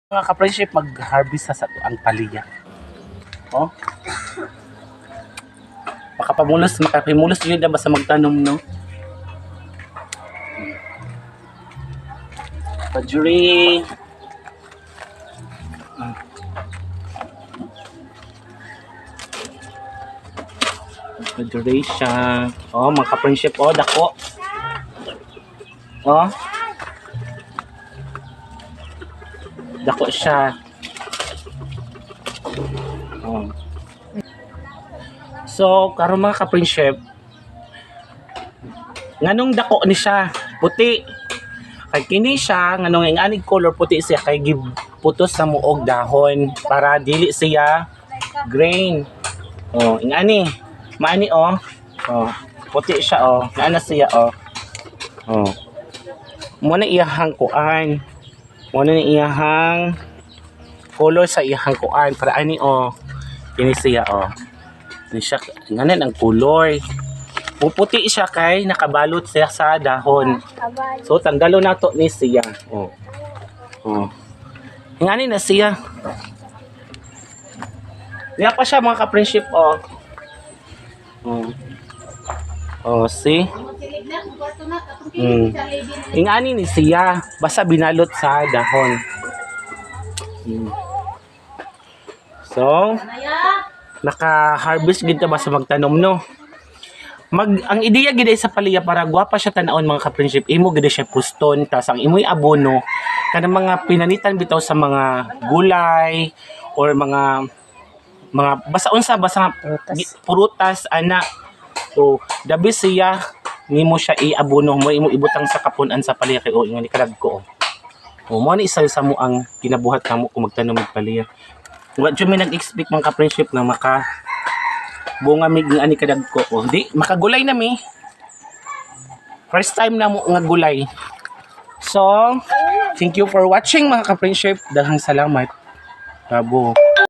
Mga ka-friendship, mag-harvest sa ang palya. Oh. Makapamulos, makapimulos yun na basta magtanom, no? Pajuri. Pajuri siya. Oh, mga ka-friendship, oh, dako. Oh. Dako siya. Oh. So, karon mga ka-friendship, nganong dako ni siya, puti. Kay kini siya, nganong ang anig color puti siya kay give putos sa muog dahon para dili siya grain. Oh, ingani. Maani oh. Oh, puti siya oh. Naa na siya oh. Oh. Mo na iyahang kuan. Mo na iyahang color sa iyahang kuan para ani oh. Kini siya oh. Ni siya nganan ang color. Puputi siya kay nakabalot siya sa dahon. So tanggalo nato ni siya. Oh. Oh. Ngani na siya. Niya pa siya, mga ka-friendship, oh. Oh. Oh, see? Ingani ni siya, basta binalot sa dahon. So, naka-harvest gid ta basta magtanom, no. Mag ang ideya gid ay sa palya para gwapa siya tan-awon, mga ka-friendship, imo gid siya puston, tas ang imoy abono kanang mga pinanitan bitaw sa mga gulay or mga basta unsa, basta Prutas. Prutas ana. So the best siya nimo siya iabono mo, imo ibutang sa kapunan sa palya kay o ingon ni kalag ko. Oh. O mo ni isa sa mo ang kinabuhat namo kung magtanom og palya. Wa jud mi nag-expect, mga ka-friendship, na maka bunga mig nga ani kadagko. O di makagulay na mi. First time na mo nga gulay. So, thank you for watching, mga ka-friendship. Daghang salamat. Tabo.